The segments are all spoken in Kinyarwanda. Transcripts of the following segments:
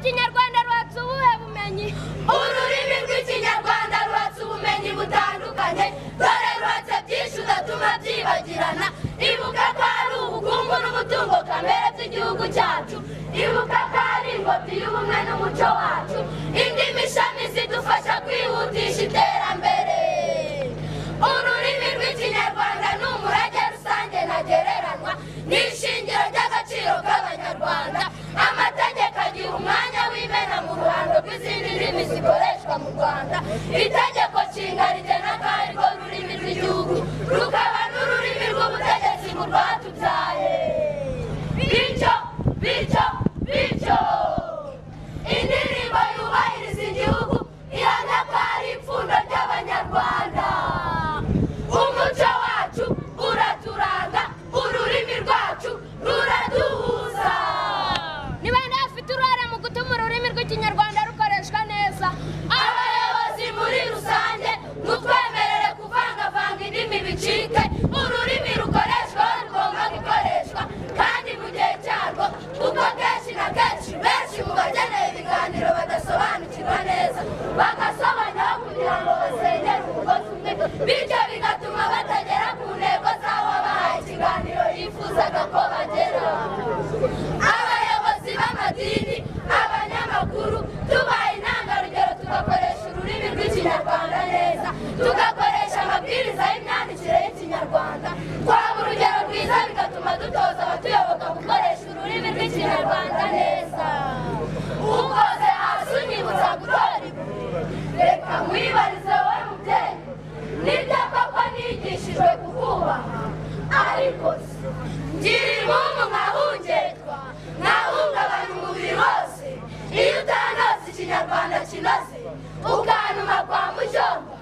rw'ikinyarwanda ruhatse ubuhe bumenyi? Ururimi rw'ikinyarwanda ruhatse ubumenyi butandukanye, dore ruhatse byinshi udatuma byibagirana. Ibuka ko ari ubukungu n'umutungo kamere by'igihugu cyacu, ibuka ko ari ingobyi y'ubumwe n'umuco wacu, indimi ishami zidufasha kwihutisha iterambere. Ururimi rw'ikinyarwanda ni umurage rusange ntagereranywa, ni ishingiro ry'agaciro k'Abanyarwanda. Amategeko agira umwanya w'imena mu ruhando rw'izindi ndimi zikoreshwa mu Rwanda. Itegeko nshinga rigena ko ari rwo rurimi rw'igihugu, rukaba n'ururimi rw'ubutegetsi mu rwatubyaye. Bityo, bityo, bityo, indirimbo yubahiriza igihugu ihamya ko ari ipfundo ry'Abanyarwanda. Umuco wacu uraturanga, ururimi rwacu ruraduhuza. Ni bande bafite uruhare mu gutuma ururimi rw'ikinyarwanda rukoreshwa neza? Abayobozi muri rusange, mutwemerere kuvangavanga indimi bicike, ururimi rukoreshwa aho rugomba gukoreshwa kandi mu gihe cyarwo, kuko kenshi na kenshi benshi mu bageneye ibiganiro badasobanukirwa neza, bagasobanyaho kugira ngo basenyere umugozi umwe, bityo bigatuma batagera ku ntego z'aho bahaye ikiganiro yifuzaga ko bagera. Abayobozi b'amadini, abanyamakuru, tubaye intangarugero tugakoresha ururimi rw'ikinyarwanda neza, tugakoresha amabwiriza y'imyandikire y'ikinyarwanda, twaba urugero rwiza bigatuma dutoza abatuyoboka gukoresha ururimi rw'ikinyarwanda neza. Ukoze hasi unyibutsa gutora ibuye, reka nkwibarize wowe mubyeyi, nibyo koko nigishijwe kukubaha, ariko se ngira impumu nkahungetwa, nkahungabanya umubiri wose iyo utanoza ikinyarwanda kinoze, ukantuma kwa mujomba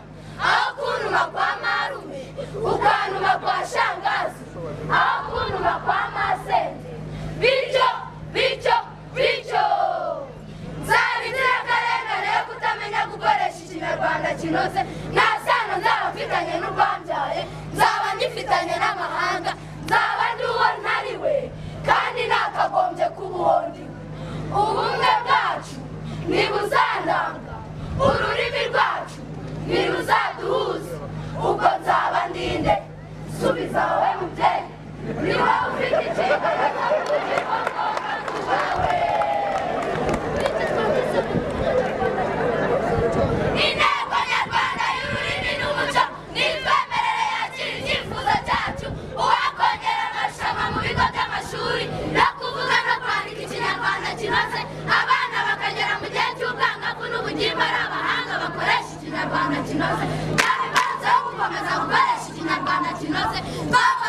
aho kuntuma kwa marume, ukantuma kwa shangazi aho kuntuma kwa masenge. Bityo, bityo, bityo, nzaba inzirakarengane yo kutamenya gukoresha ikinyarwanda kinoze, nta sano nzaba mfitanye n'urwambyaye, nzaba ngifitanye n'amahanga, nzaba ndi uwo ntari we, kandi nakagombye kuba uwo ndi we. Ubumwe bwacu ntibuzandanga, ururimi rwacu ntiruzaduhuza, ubwo nzaba ndinde? Subiza wowe mubyeyi, ni wowe ufite inshingano zo kugira ngomba kuba we. Inteko nyarwanda y'ururimi n'umuco nitwemerere yakira icyifuzo cyacu, uwakongera amarushanwa mu bigo by'amashuri no kuvuga no kwandika ikinyarwanda kinoze, abana bakagera mu gihe cy'ubwangavu n'ubugimbi ari abahanga bakoresha ikinyarwanda kinoze. Byaba imbarutso yo gukomeza gukoresha ikinyarwanda kinoze. Twafatanya